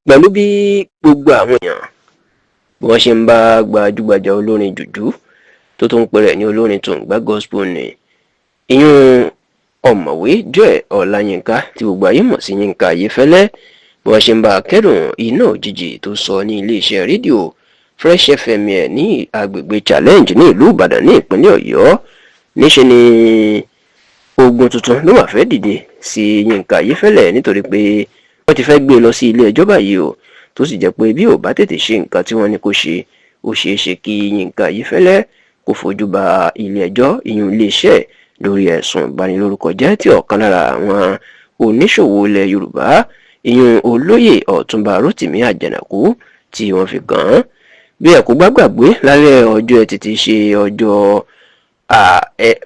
Pẹ̀lú bí gbogbo àwọn èèyàn bí wọ́n ṣe ń bá gbajúgbajà olórin jùjú tó tún ń pera ẹ̀ ní olórin tùǹgbá gospel ni, ìyún Ọ̀mọ̀wé Joel Ọláyínká tí gbogbo ayé mọ̀ sí Yínká Ayéfẹ́lẹ́, bí wọ́n ṣe ń bá a kẹ́dùn iná òjijì tó sọ ní iléeṣẹ́ rédíò Fresh FM ẹ̀ ní agbègbè Challenge ní ìlú Ìbàdàn ní ìpínlẹ̀ Ọ̀yọ́, níṣẹ́ ni ogun tuntun ló wà fẹ́ dìde sí Yínká Ayéfẹ́lẹ́, nítorí pé wọ́n ti fẹ́ gbé e lọ sí ilé ẹjọ́ báyìí o, tó sì jẹ́ pé bí ò bá tètè ṣe nǹkan tí wọ́n ní kó ṣe, ó ṣeé ṣe kí Yínká Ayéfẹ́lẹ́ kó fojú ba ilé ẹjọ́, ìyún iléeṣẹ́, lórí ẹ̀sùn ìbanilórúkọjẹ́ tí ọ̀kan lára àwọn oníṣòwò ilẹ̀ Yorùbá, ìyún Olóyè Ọ̀túnba Rótìmí Àjànàkú, tí wọ́n fi kàn án. Bí ẹ kò bá gbàgbé, lálẹ́ ọjọ́ Ẹtì tí ṣe ọjọ́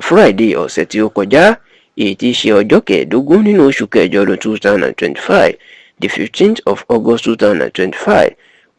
Friday ọ̀sẹ̀ tí ó kọjá, èyí tí í ṣe ọjọ́ 15 nínú oṣù kẹjọ ọdún 2025, the 15th of August 2025,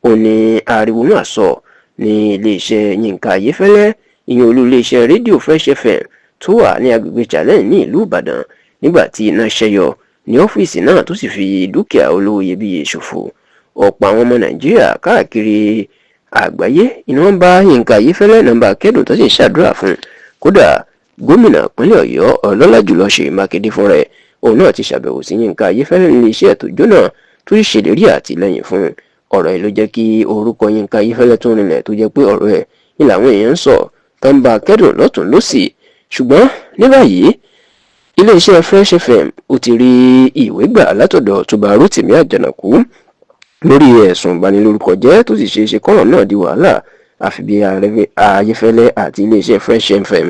ó ní ariwo máa sọ ní iléeṣẹ́ Yínká Ayéfẹ́lẹ́, ìyẹn olú iléeṣẹ́ rédíò Fresh FM tó wà ní agbègbè Challenge ní ìlú Ìbàdàn, nígbà tí iná ṣẹ́yọ ní ọ́fíìsì náà tó sì fi dúkìá olówó iyebíye ṣòfò. Ọ̀pọ̀ àwọn ọmọ Nàìjíríà káàkiri àgbáyé ni wọ́n bá Yínká Ayéfẹ́lẹ́ nàmbà kẹ́dùn tó sì ń ṣàdúrà fún. Kódà, gómìnà ìpínlẹ̀ Ọ̀yọ́, ọlọ́lá jùlọ Ṣèyí Mákindé fún rẹ̀, òun náà ti ṣàbẹ̀wò sí Yínká Ayéfẹ́lẹ́ nílé iṣẹ́ tó jóná, tó sì ṣèlérí àtìlẹ́yìn fún. Ọ̀rọ̀ yìí ló jẹ́ kí orúkọ Yínká Ayéfẹ́lẹ́ tún rinlẹ̀, tó jẹ́ pé ọ̀rọ̀ ẹ̀ ní làwọn èèyàn ń sọ tó ń bá kẹ́dùn lọ́tùn lósì. Ṣùgbọ́n ní báyìí, iléeṣẹ́ Fresh FM ó ti rí ìwé gbà látọ̀dọ̀ Ọ̀túnba Rótìmí Àjànàkú lórí ẹ̀sùn ìbanilórúkọjẹ́, tó sì ṣeé ṣe kọ́rọ̀ náà di wàhálà, àfi bí Ayéfẹ́lẹ́ àti iléeṣẹ́ Fresh FM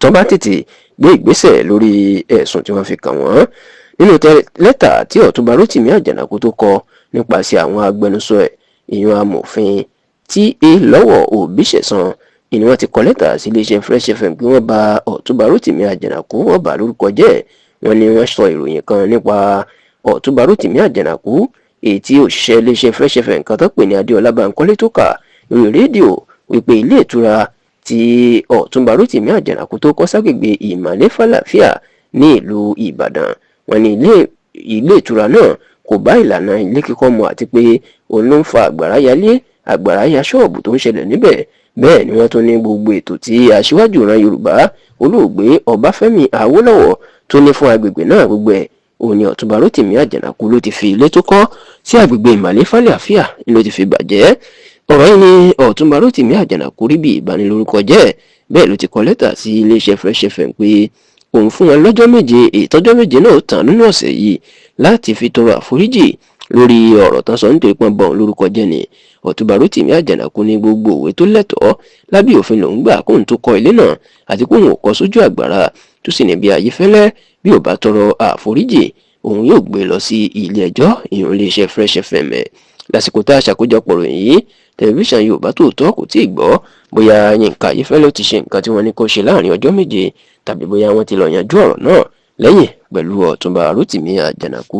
tó bá tètè gbé ìgbésẹ̀ lórí ẹ̀sùn tí wọ́n fi kàn wọ́n. Nínú lẹ́tà tí Ọ̀túnba Rótìmí Àjànàkú tó kọ nípasẹ̀ àwọn agbẹnusọ ẹ̀, ìyún Amòfin T.A. Lọ́wọ́ Òbíṣẹ̀san, ìní wọ́n ti kọ lẹ́tà sí iléeṣẹ́ Fresh FM pé wọ́n bà Ọ̀túnba Rótìmí Àjànàkú, wọ́n bà lórúkọ jẹ́. Wọ́n ní wọ́n sọ ìròyìn kan nípa Ọ̀túnba Rótìmí Àjànàkú, èyí tí òṣìṣẹ́ iléeṣẹ́ Fresh FM kan tó pè ní Adéọlá Bánkọ́lé tó kà lórí rédíò, wípé ilé ìtura tí Ọ̀túnba Rótìmí Àjànàkú tó kọ́ ságbègbè Ìmàlé Fàlàáfíà ní ìlú Ìbàdàn, wọ́n ní ilé ìtura náà kò bá ìlànà ilé kíkọ́ mu, àti pé òun ló ń fa àgbàrá yalé, àgbàrá ya ṣọ́ọ̀bù tó ń ṣẹlẹ̀ níbẹ̀. Bẹ́ẹ̀ ni wọ́n tún ní gbogbo ètò tí aṣíwájú ìran Yorùbá, Olóògbé Ọbáfẹ́mi Awólọ́wọ̀, tó ní fún agbègbè náà, gbogbo ẹ̀ òun ni Ọ̀túnba Rótìmí Àjànàkú ló ti fi ilé tó kọ́ sí agbègbè Ìmàlé Fàlàáfíà ló ti fi bàjẹ́. Ọ̀rọ̀ yìí ni Ọ̀túnba Rótìmí Àjànàkú rí bí ìbanilórúkọ jẹ́. Bẹ́ẹ̀ ló ti kọ lẹ́tà sí iléeṣẹ́ Fresh FM pé òun fún wọn lọ́jọ́ 7, ìtọ́jọ́ 7 náà tán nínú ọ̀sẹ̀ yìí, láti fi tọrọ àforíjì lórí ọ̀rọ̀ tán sọ, nítorí pọ́n bọ̀ lórúkọ jẹ́ ni. Ọ̀túnba Rótìmí Àjànàkú ní gbogbo òwe tó lẹ́tọ̀ọ́ lábẹ́ òfin lòún gbà kóun tó kọ́ ilé náà, àti kóun ò kọ́ sójú àgbàrá, tó sì ní bí Ayéfẹ́lẹ́ bí ò bá tọrọ àforíjì, òun yóò gbé lọ sí ilé ẹjọ́, ìyún iléeṣẹ́ Fresh FM. Lásìkò tá a ṣàkójọpọ̀ ròyìn yìí, Tẹlifíṣàn Yorùbá Tòótọ́ kò tíì gbọ́ bóyá Yínká Ayéfẹ́lẹ́ ti ṣe nǹkan tí wọ́n ní kó ṣe láàrin ọjọ́ 7, tàbí bóyá wọ́n ti lọ yanjú ọ̀rọ̀ náà lẹ́yìn pẹ̀lú Ọ̀túnba Rótìmí Àjànàkú.